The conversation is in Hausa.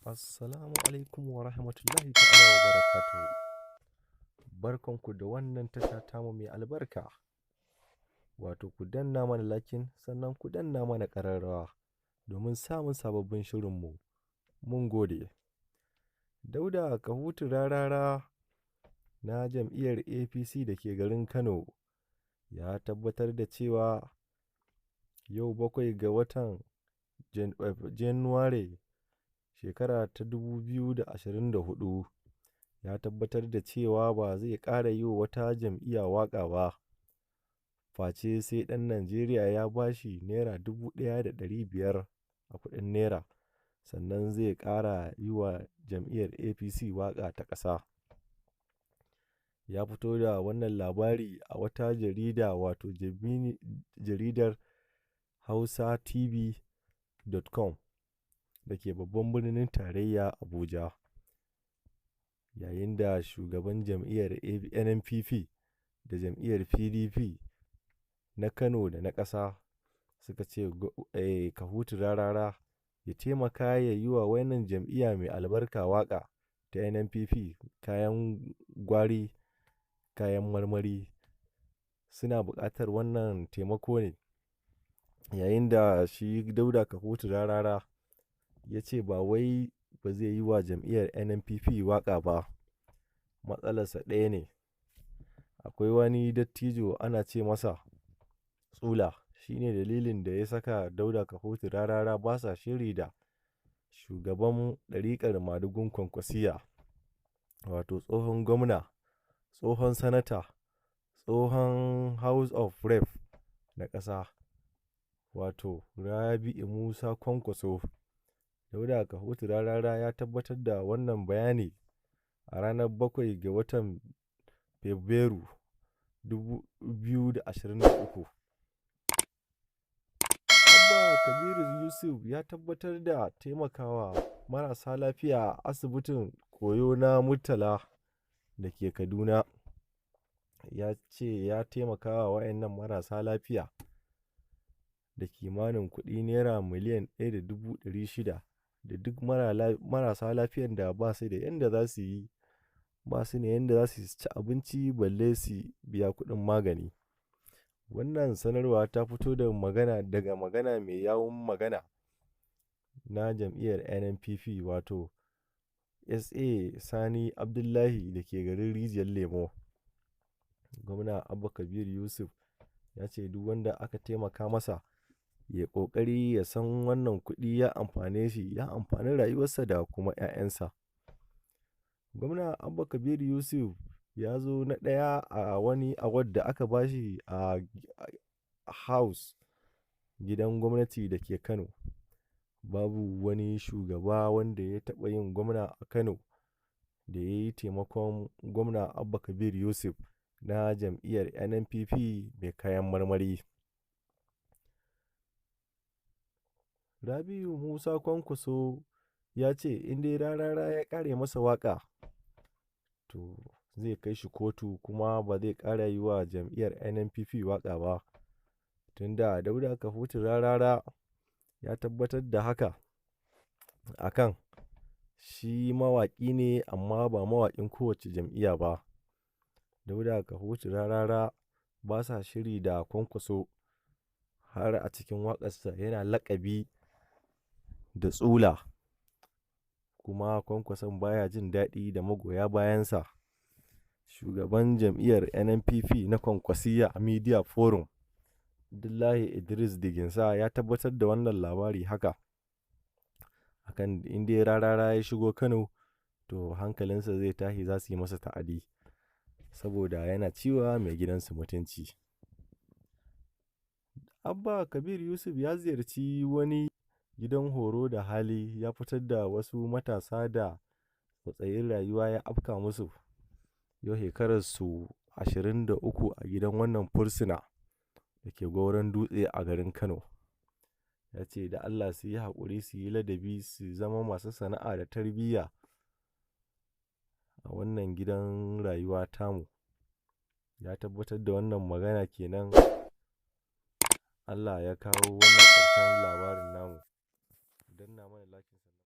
Assalamu alaikum wa rahmatullahi ta'ala wa barakatuhu. Barkanku da wannan tasha tamu mai albarka. Wato ku danna mana lakin sannan ku danna mana ƙararrawa domin samun sababbin shirinmu. Mun gode. Dauda Kahutu Rarara na jam'iyyar APC da ke garin Kano ya tabbatar da cewa yau 7 ga watan Januware shekara ta 2024 ya tabbatar da cewa ba zai ƙara yi wa wata jam'iyya waƙa ba, face sai ɗan Najeriya ya ba shi Naira 1,500 a kuɗin Naira, sannan zai ƙara yi wa jam'iyyar APC waƙa ta ƙasa. Ya fito da wannan labari a wata jarida, wato jaridar hausatv.com da ke babban birnin tarayya Abuja. Yayin da shugaban jam'iyyar NNPP da jam'iyyar PDP na Kano da na ƙasa suka ce Kahutu Rarara ya taimaka ya yi wa wannan jam'iyya mai albarka waƙa ta NNPP kayan gwari, kayan marmari, suna buƙatar wannan taimako ne. Yayin da shi Dauda Kahutu Rarara ya ce ba wai ba zai yi wa jam'iyyar NNPP waƙa ba, matsalarsa ɗaya ne. Akwai wani dattijo ana ce masa Tsula, shi ne dalilin da ya saka Dauda Kahutu Rarara ba sa shiri da shugaban ɗariƙar Madugun Kwankwasiyya, wato tsohon gwamna, tsohon sanata, tsohon House of Rep na ƙasa, wato Rabi'u Musa Kwankwaso. Dauda Kahutu Rarara ya tabbatar da wannan bayani a ranar 7 ga watan Fabrairu 2023. Abba Kabiru Yusuf ya tabbatar da taimakawa marasa lafiya a asibitin koyo na Murtala da ke Kaduna. Ya ce ya taimakawa waɗannan marasa lafiya da kimanin kuɗi Naira miliyan 1.600 da duk marasa lafiyan da ba su da yanda za su yi, ba su da yanda za su ci abinci balle su biya kuɗin magani. Wannan sanarwa ta fito da magana daga magana mai yawun magana na jam'iyyar NNPP, wato SA Sani Abdullahi da ke garin Rijiyar Lemo. Gwamna Abba Kabir Yusuf ya ce duk wanda aka taimaka masa ya ƙoƙari ya san wannan kuɗi ya amfane shi, ya amfani rayuwarsa da kuma 'ya'yansa. Gwamna Abba Kabir Yusuf ya zo na ɗaya a wani award da aka ba shi a House, gidan gwamnati da ke Kano. Babu wani shugaba wanda ya taɓa yin gwamna a Kano da ya yi taimakon gwamna Abba Kabir Yusuf na jam'iyyar NNPP mai kayan marmari. Rabi'u Musa Kwankwaso ya ce in dai Rarara ya ƙare masa waƙa, to zai kai shi kotu kuma ba zai ƙara yi wa jam'iyyar NNPP waƙa ba. Tunda Dauda Kahutu Rarara ya tabbatar da haka akan shi mawaƙi ne amma ba mawaƙin kowace jam'iyya ba. Dauda Kahutu Rarara ba sa shiri da Kwankwaso, har a cikin waƙarsa yana laƙabi da Tsula, kuma Kwankwason baya jin daɗi da magoya bayansa. Shugaban jam'iyyar NNPP na Kwankwasiyya Media Forum, Abdullahi Idris Diginsa, ya tabbatar da wannan labari haka. Akan in dai Rarara ya shigo Kano, to hankalinsa zai tashi, za su yi masa ta'adi saboda yana ciwa mai gidansu mutunci. Abba Kabir Yusuf ya ziyarci wani gidan horo da hali ya fitar da wasu matasa da tsautsayin rayuwa ya afka musu. Yau shekararsu 23 a gidan wannan fursuna da ke Goron Dutse a garin Kano. Ya ce da Allah su yi haƙuri, su yi ladabi, su zama masu sana'a da tarbiyya a wannan gidan rayuwa tamu. Ya tabbatar da wannan magana kenan. Allah ya kawo wannan ƙarshen labarin namu. Danna mana like.